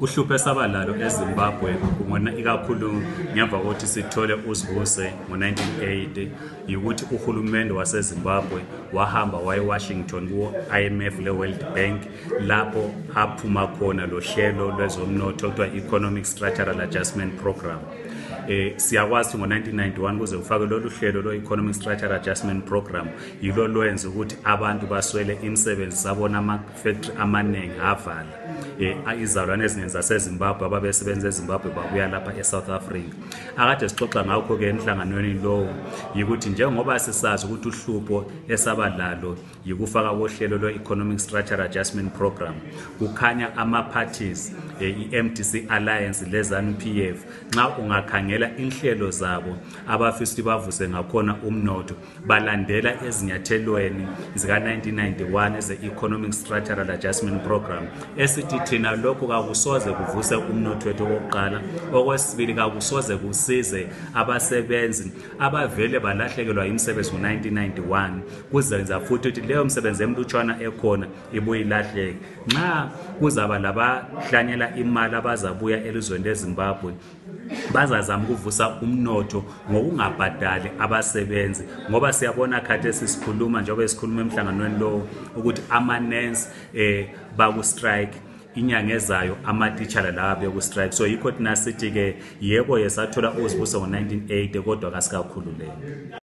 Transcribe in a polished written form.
Uhlupho esabalalo eZimbabwe ikakhulu ngemva kokuthi sithole uzibuse ngo-1980 ukuthi uhulumende waseZimbabwe wahamba waye-Washington ku-IMF le-World Bank lapho aphuma khona lo hlelo lwezomnotho okuthiwa Economic Structural Adjustment Program. Siyakwazi ngo-1991 kuze kufake lolu hlelo lo-Economic Structural Adjustment Program yilo lwenza ukuthi abantu baswele imisebenzi, sabona ama-factory amaningi avala. Izalwane eziningi zaseZimbabwe ababesebenza eZimbabwe babuya lapha eSouth Africa. Akade sixoxa ngakho-ke emhlanganweni lowo yikuthi njengoba sisazi ukuthi uhlupho esabalalo yikufaka kohlelo lwe-Economic Structural Adjustment Program, kukhanya ama-parties, i-MDC Alliance leZANU-PF, nxa ungakhangela inhlelo zabo abafisa bavuse ngakhona umnotho balandela ezinyathelweni zika-1991 eze-Economic Structural Adjustment Program esithi thina lokho kakusoze kuvuse umnotho wethu okokuqala, okwesibili kakusoze kusize abasebenzi abavele balahlekelwa imisebenzi ngo-1991 kuzenza futhi ukuthi leyo msebenzi emlutshwana ekhona ibuye ilahleke. Nxa kuzaba labahlanyela imali abazabuya elizweni leZimbabwe bazazama ukuvusa umnotho ngokungabhadali abasebenzi, ngoba siyabona khathesi sikhuluma njengoba sikhuluma emhlanganweni lowo ukuthi ama-nurse baku-strike inyanga ezayo, ama-teacher lawa beku-strike. So yikho thina sithi-ke yebo yesathola uzibusa ngo-1980 kodwa kasikakhululeki.